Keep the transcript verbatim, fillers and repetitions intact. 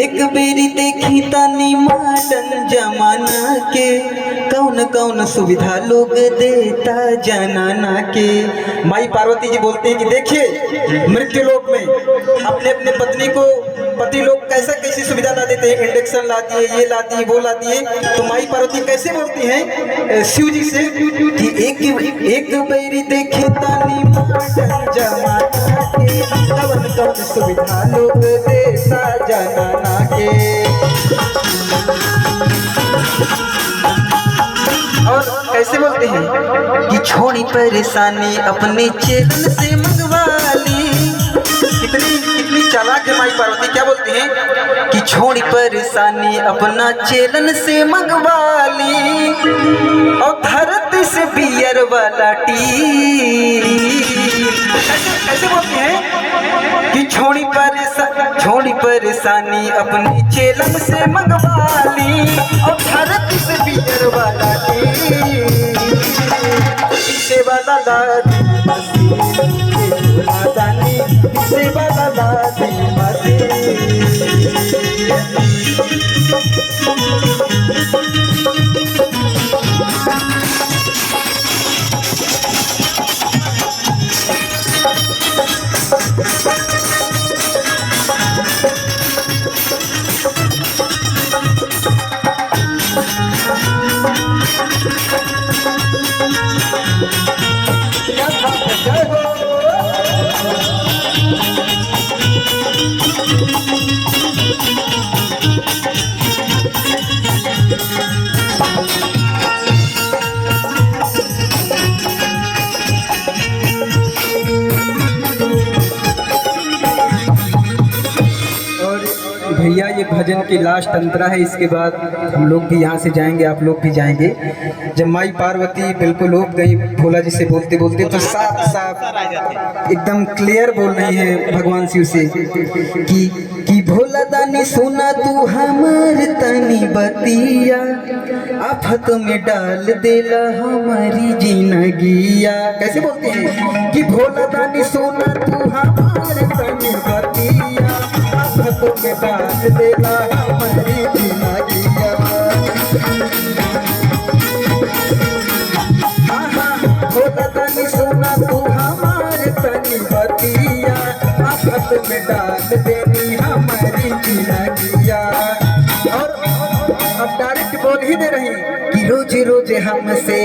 एक बेरी देखी तानी मॉडर्न जमाना के, कौन कौन सुविधा लोग देता जनाना के। माई पार्वती जी बोलते हैं कि देखिए, मृत्यु लोक में अपने अपने पत्नी को पति लोग कैसा कैसी सुविधा ला देते हैं, इंडक्शन ला दिए, ये ला दिए, वो ला दिए। तो माई पार्वती कैसे बोलती हैं, ए, शिव जी से कि एक, एक बेरी देखे तानी मॉडर्न जमाना के, कवन कवन सुविधा लोग देता जनाना के। और कैसे बोलते हैं कि छोड़ी परेशानी अपने चेलन से मंगवा ली। कितनी, कितनी चालाक है माई पार्वती। क्या बोलती हैं कि छोड़ी परेशानी अपना चेलन से मंगवा ली, और धरती से बियर वाला टी। कैसे, कैसे बोलती हैं कि छोड़ी परेशा-, छोड़ी परेशानी अपनी चेलन से मंगवा ली, और धरती से बियर वाला टी। पीसे वाला ला दी मशीन, पीसे वाला ला दी मशीन। और भैया, ये भजन की लास्ट अंतरा है, इसके बाद हम लोग भी यहाँ से जाएंगे, आप लोग भी जाएंगे। जब माई पार्वती बिल्कुल ऊब गई भोला जी से बोलते बोलते, तो साफ साफ एकदम क्लियर बोल रही है भगवान शिव से कि, कि भोला दानी सुना तू हमार तनी बतिया, आफत में डाल देला हमारी जिंदगिया। कैसे बोलते हैं कि भोला दानी सुना तू हमार तनी बतिया, आफत में डाल देला हमारी जिंदगिया। हाँ, हाँ, भोला दानी सुना तू हमार तनी बतिया, आफत में डाल देनी हमारी जिंदगिया। और अब डायरेक्ट बोल ही दे रही कि रोज रोज हमसे